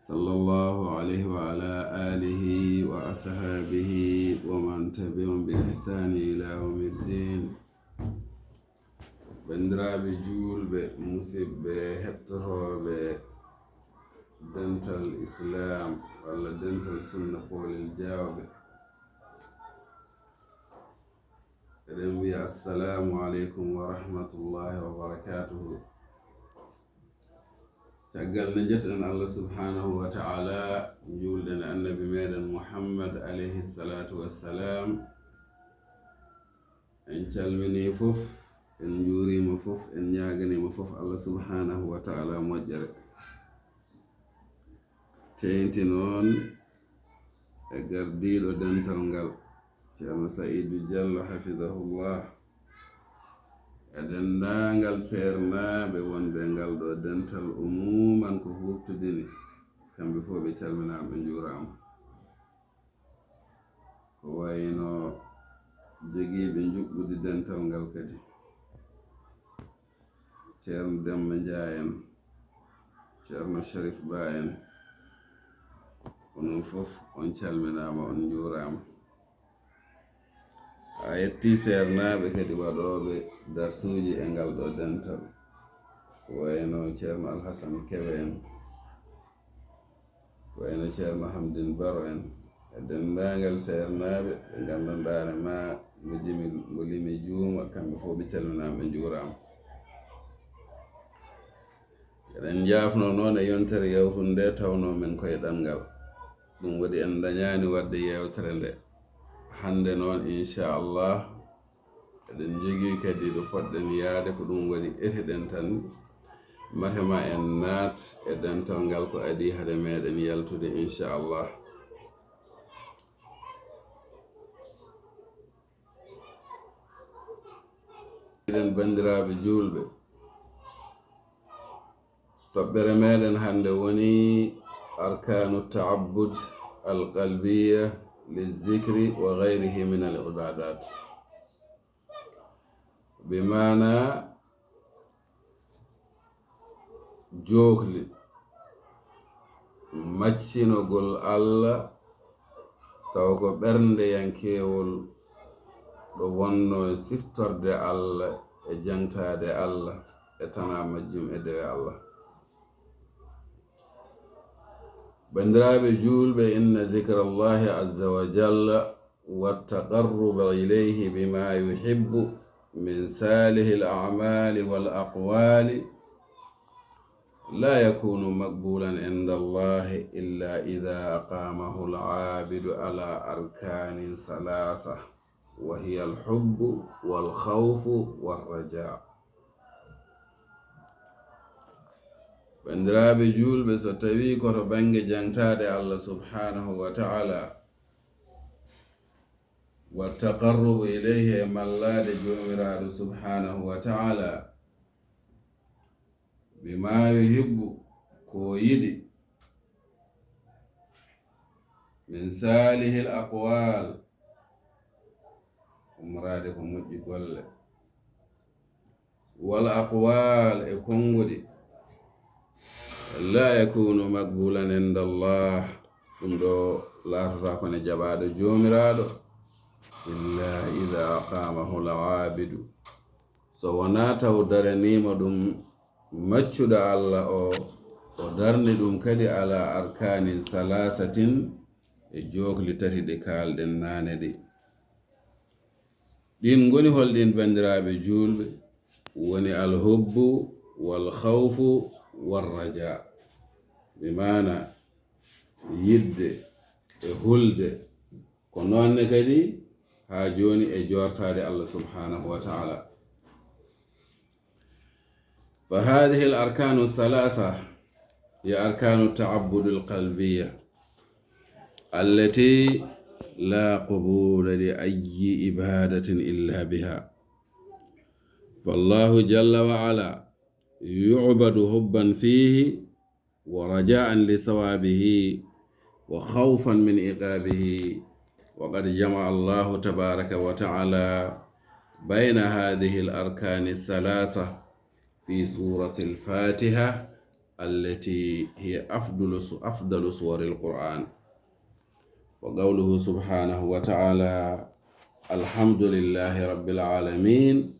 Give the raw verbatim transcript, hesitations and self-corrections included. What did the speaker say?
صلى الله عليه وعلى آله وأصحابه ومن تبعهم بإحسان إلى يوم الدين. Banndiraaɓe juulɓe, musidɓe heɗotooɓe dental Islaam walla dental Sunna Poolel Jaawɓe, eɗen wiya assalaamu aleykum wa rahmatullaahi wa barakaatuhu. Caggal nde njettoɗen Allah subhaanahu wa ta'ala, njuulɗen e Annabi meɗen Muhammad alayhi salaatu wa salaam, en calminii fof, en njuuriima fof, en ñaaganiima fof Allah subhaanahu wa ta'ala moƴƴere. Teeŋti noon e gardiiɗo dental ngal, Ceerno Sa'iidu Jallo, hafidahullah, e denndaangal seernaaɓe wonɓe e ngal ɗo dental, umuman ko huuɓtodini, kamɓe fof ɓe calminaama, ɓe njuuraama. Ko wayno jogiiɓe njuɓɓudi dental ngal kadi, Ceerno Demba Njaay en, Ceerno Sharif Ba en, onon fof on calminaama, on njuuraama. A yetti seernaaɓe kadi waɗooɓe darsuuji e ngal ɗo dental, ko wayno Ceerno Alhasan Kebe en, ko wayno Ceerno Hamdin Baro en, e denndaangal seernaaɓe ɓe nganndanɗaa ne ma mo jimi, mo limi juuma, kamɓe fof ɓe calminaama, ɓe njuuraama. Eɗen njaafnoo noon e yontere yawtunde nde tawnoo men koye ɗanngal. Ɗum waɗi en ndañaani waɗde yeewtere nde. Hannde noon, inchallah, eɗen njogii kadi ɗo poɗɗen yahde, ko ɗum waɗi eten tan, mate ma en naat e dental ngal ko adii hade meɗen yaltude, inchallah. Eɗen banndiraaɓe juulɓe, toɓɓere meɗen hannde woni أركان التعبد القلبية للذكر وغيره من العبادات. Bi maana jookli, maccinogol Allah, taw ko ɓerndeyankewol ɗo wonnoo siftorde Allah e jaŋtaade Allah e tanaa majjum e dewe Allah. Banndiraaɓe juulɓe, إن ذكر الله عز وجل والتقرب إليه بما يحب من صالح الأعمال والأقوال لا يكون مقبولا عند الله إلا إذا أقامه العابد على أركان ثلاثة، وهي الحب والخوف والرجاء. Banndiraaɓe juulɓe, so tawii ko to bannge jaŋtaade Allah subhaanahu wa ta'ala, wa taqarrubu ilayhi, e mallaade Joomiraaɗo subhaanahu wa ta'ala, bima yuhibbu, ko o yiɗi, min saalihil aqwaal, ummoraade ko moƴƴi golle, wal aqwaal, e konnguɗi, laa yakuunu maqbuulan indallah, ɗum ɗo laatotaako ne jaɓaaɗo Joomiraaɗo, illaa idaa aqaamahu al aabidu, so wonaa taw daraniima ɗum maccuɗo Allah o, o darni ɗum kadi ala arkaanin salaasatin, e jookli tati ɗi kaalɗen naane ɗi. Ɗin ngoni holɗin, banndiraaɓe juulɓe? Woni alhubbu wal khawfu war raja, bi maana yiɗde e hulde, ko noon ne kadi haa jooni e joortaade Allah subhaanahu wa ta'ala. فهذه الأركان الثلاثة هي أركان التعبد القلبية التي لا قبول لأي عبادة إلا بها. فالله جل وعلا يعبد حبا فيه ورجاء لثوابه وخوفا من عقابه. وقد جمع الله تبارك وتعالى بين هذه الأركان الثلاثة في سورة الفاتحة التي هي أفضل، أفضل سور القرآن. فقوله سبحانه وتعالى: الحمد لله رب العالمين،